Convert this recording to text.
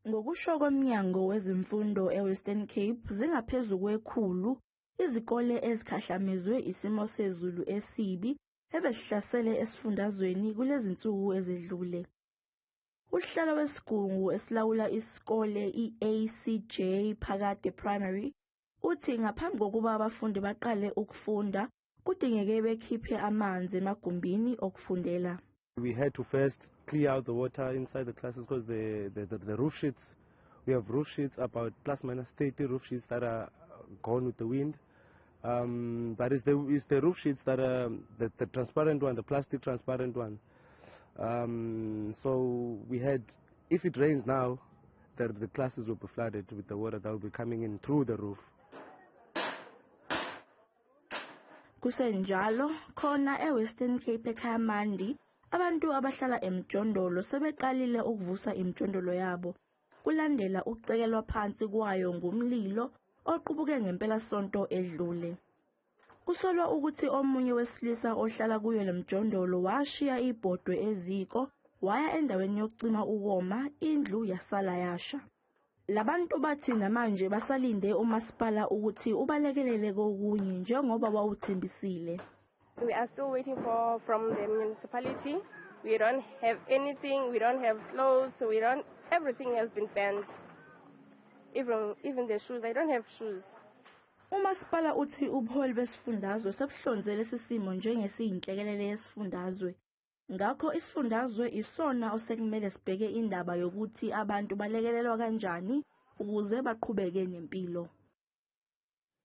Ngokusho koMnyango Wezemfundo eWestern Cape, zingaphezu kwe-100 izikole ezikhahlamezwe isimo sezulu esibi ebesihlasele esifundazweni kulezinsuku ezedlule. Usihlalo wesigungu esilawula isikole i-ACJ Phakade Primary uthi ngaphambi kokuba abafundi baqale ukufunda kudingeke bekhiphe amanzi emagumbini okufundela. We had to first clear out the water inside the classes because the roof sheets, we have roof sheets, about plus minus 30 roof sheets that are gone with the wind. But it's the roof sheets that are the transparent one, the plastic transparent one. So we had, if it rains now, the classes will be flooded with the water that will be coming in through the roof. Kusenjalo, khona eWestern Cape eKayamandi, abantu abahlala emjondolo sebeqalile ukuvusa imijondolo yabo kulandela ukucekelwa phansi kwayo ngumlilo oqubuke ngempelasonto edlule. Kusolwa ukuthi omunye wesilisa ohlala kuyo le mjondolo washiya ibhodwe eziko waya endaweni yokucima ukoma, indlu yasala yasha. Labantu bathi namanje basalinde umasipala ukuthi ubalekelele kokunye njengoba wawuthembisile. We are still waiting for from the municipality. We don't have anything. We don't have clothes. We don't. Everything has been banned. Even the shoes. I don't have shoes. Umasipala uthi ubuholi besifundazwe sebuhlonze lesi simo njengesiyinhlekelele yesifundazwe. Ngakho isifundazwe isona osekumele sibheke indaba yokuthi abantu balekelelwa kanjani ukuze baqhubeke nempilo.